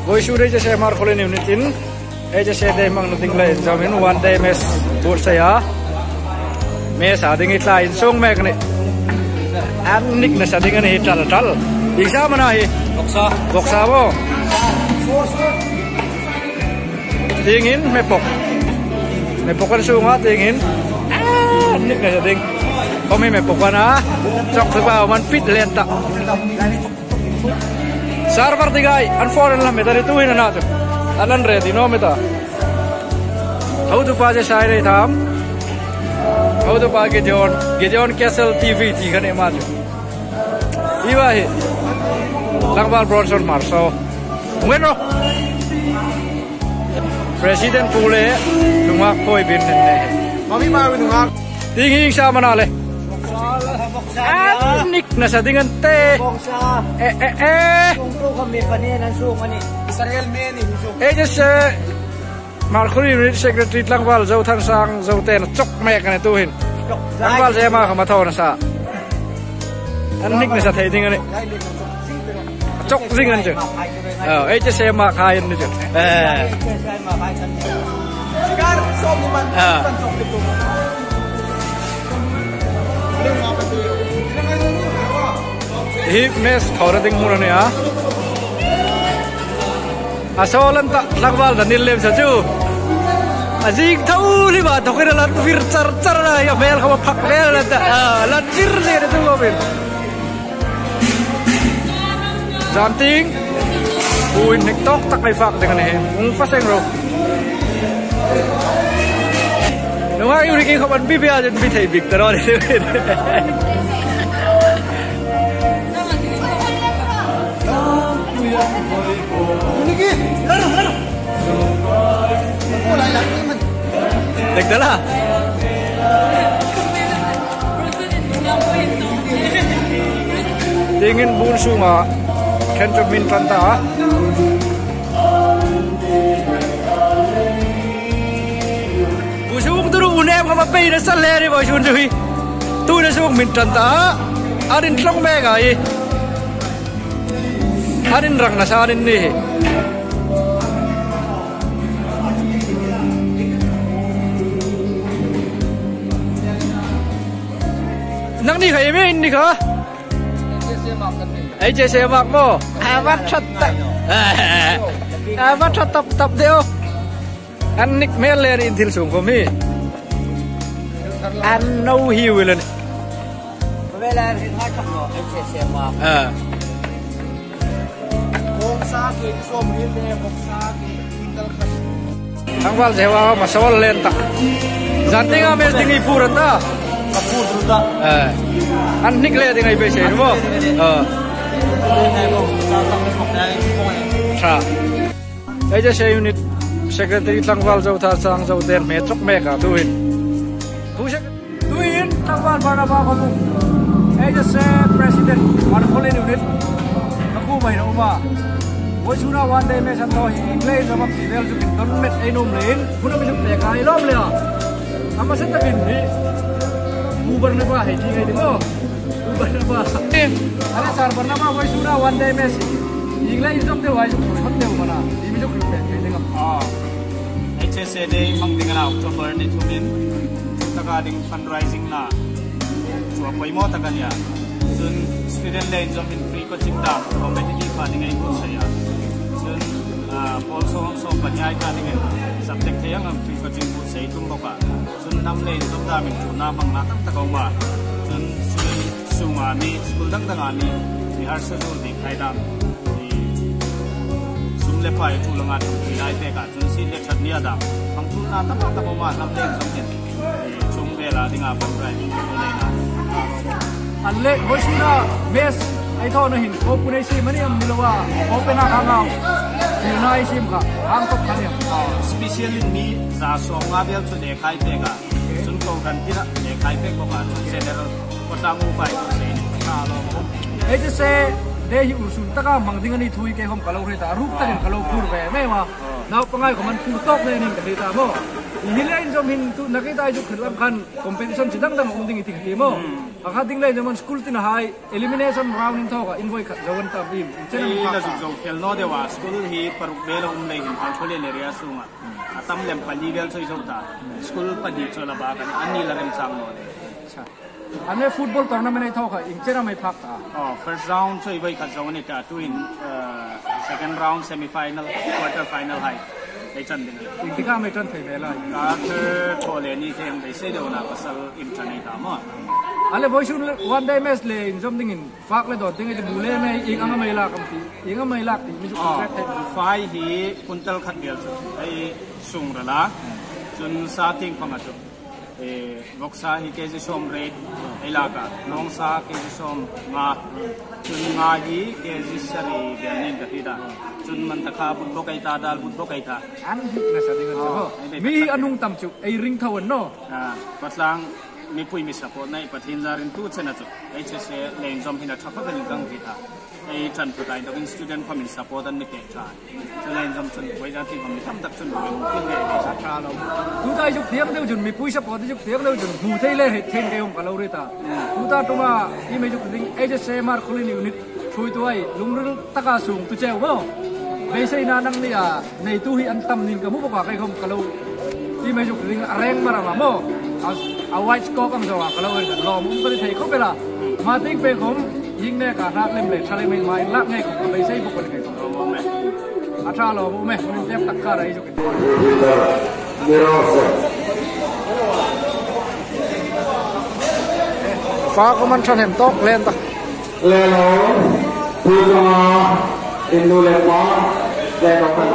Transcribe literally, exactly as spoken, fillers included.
Vawisun H S A Hmarkhawlien unit-in H S A Day hmangna ding le inzawmin one day mess buotsai a. Mess-a ding hi tlai insung mek a nih. An nik nasa ding a nih hi, tal tal. Ieng sam a na hi? Vawksa. Vawksa maw? Tieng hin hmepawk. Hmepawk an sung a, tieng hin. An nik nasa ding. Khawm hi hmepawk a na. Chawk thei pa man pit len ta. Server ding a, an phone an la met a ni, tu hin a na chu. An an ready naw met a. Hotupa chu Sairei Tham. Hotupa Gideon, Gideon Castle T V ti kha ni ma chu. Hi va hi. Tlangval Bronson Hmarsaw. Ngwen ro. President pu le nunghak poi bin nen ne. Mami ma nunghak. Tieng hi ieng sam a na le. An nik nasa ding an te. E, e, e. Israel me ni. H S A Hmarkhawlien unit secretary tlangval Zothansang Zote a chawk mek a nih tu hin. Tlangval Zema khawm a thaw nasa. An nik nasa thei ding a nih. A chawk zing an chu. Oh, H S A Hmarkhawlien ni chu. Eh. Ah. Hi mess thawna ding hmun a nih a. A sawl an ta, tlangval Daniel Lemsa chu. A zing tho hlima thawkin a lan vir char char a, a hmel khawm a phak vel an ta. Ah, lan vir zel a tu khawm in. Zan tieng, puin hnik tawk tak ei fak ding a nih hi. Hung fa seng ro. Nunghak unit khawm an bi bia, an bi thei bik ta ro ni. Dek dala. Tieng hin bun sunga khen chu min tlan ta. Bu sung turu unem khawm a pei nasa le ni vawisun chu hi. Tu nasa sung min tlan ta. An intlawng mek a hi. An inrang nasa an ni hi. Nangni kha iem in ni kha? H S A Hmarkhawlien maw? A va ṭhat ta. A va ṭhat tap tap de o. An nik hmel le in thil sung khawm hi. An no hi wi le ni. Ko vela rin ha chak no, H S A Hmarkhawlien. Ah. Kawngsa ke, sawmriet le, kawngsa ke, quintal khat. Tlangval Zewa ma sawl len ta. Zan dinga mess ding i phur an ta. Ka phur ru ta. Eh. An hnik le ding ei beisei ru maw? Eh. Ṭha. Ei che se unit secretary tlangval Zothansang Zote hme chawk mek a tu hin. Pu sek- Tuhin tlangval Barnaba Khawbung, H S A President, Hmarkhawlien unit, ka kuomah hin a um a. Vawisuna one day mess an thaw hi, ieng leiin zawm am ti vel chu min dawn met ei nuom leiin, hun a mi suk pek a, i lawm le a. A hmasa takin hi, Pu Barnaba hei ti ngei ding aw. Pu Barnaba. Ale Sir Barnaba, vawisuna one day mess hi, ieng leiin zawm deu hai suk hoi hon deu mana, i mi suk pek thei ding am. Ah. H S A Day hmang ding a na October ni thumin, taka ding fundraising na chu a poimaw tak a nih a. Chun student le inzawmin free coaching dam competitive a ding ei buotsai a. Chun, ah, pawl sawm sawm pahni ai ta dingin subject thei ang ang free coaching buotsai tum bawk a. Chun nam le inzawm damin ṭhuoina hmangna tam tak a um a. Chun student sunga mi, school dang danga mi, rehearsal zuol ding khai dam. I sum le pai ṭhu langa ṭhu ti lai pek a. Chun sin le ṭhat nia dam. Hmang ṭhuoina tam tak a um a, nam le inzawmin. Chung vela dinga fundraising nei nei na. An le, vawisuna mess ei thawna hin, ko pu nei si mani am ni lo a, ko pena ka ngau. Thil nei si kha, hang tok kha ni am. Special in mi za sawmnga vel chu le khai pek a. Chun ko kan tina le khai pek bawk a, chun general ko tlang u pai ko sei ni. Ka lo. Ei che se, Te hi ursun taka hmang ding a ni thu hi kei khawm ka lo hriet a, a ruk takin ka lo phur ve ve a. Naupanghai khawm an phur tawk ve a nih ka hriet a maw. Hi le inzawm hin tu nakie ta zuk khel ang khan competition chi dang dang a um ding i ti ti maw. A kha ding le inzawm an school tina hai elimination round inthawka invoi khat zo an tam im. Inchen Ei, an la phak zuk a. Zo fel naw deu a, school hi paruk vel a um lei hin Phalkhualian area sunga. A tam lem pali vel chu i zo ta. School pahni chu la bak a nih, an ni la remchang naw le. An le football tournament ei thawka inchen am ei phak ta. Oh, first round chu i voi khat zo ni ta, tuin, uh, second round semi final, quarter final hai. Ei chan ding. Intika mei tan thei ve lai. Ka thir thaw le ni thei ang beisei deu na pasal in chan ei ta maw. A le voisun one day match le inzawm dingin fak le dawt ding ei ti bu le mei ieng ang am ei lak am ti. Ieng am ei lak ti mi zuk Ah, track thei. Fai hi kuntal khat vel chu. Ei sung ra la. Chun sa ting panga chu. Eh, vawksa hi K G sawmriet, ei lak a, nawngsa K G sawmnga, chun nga hi K G sari vel niin ka hriet a. Chun man ta kha but bawk ei ta, dal but bawk ei ta. An hmu nasa ding an Oh, chu. Ei, ei, Mi hi tak, tak. An hung tam chu, ei ring tho an naw. Ah, Patlang mipui mi support nei Pathien zarin tu chena chu. Ei che se le inzawm hin a ṭha khawp el ka hriet a. Ei ṭan pha tai dawkin student khawmin support an mi pek ṭha. Chu le inzawm chun voi za thi khawm mi tam tak chun voi hung kin ve ve sa. Ṭha lo. Tuta i zuk tieng deu chun mipui support i zuk tieng deu chun hmu thei le hriet thei kei khawm ka lo hriet a. Tuta ṭuma i mei zuk ding ei che se Hmarkhawlien unit ṭhuoitu ei lungril taka sungtu cheu maw. Beiseina nangnia neitu hi an tam niin ka hmu bawk a kei khawm ka lo. I mei zuk ding a reng mar ang a maw. A, a white score ang zo a ka lo hriet a lawm um ka ti thei khawp el a. Hma tieng pek khawm Hieng neka hrat lem le ṭha lem ei hma inlak ngei khawm ka beisei bawk a ni kei khawm. A ṭha lo, a um e, min tep tak kha ra ei zuk. Fa khawm an ṭhahnem tawk len tak. Le lo, pu chunga, in nu le pa, le lo kan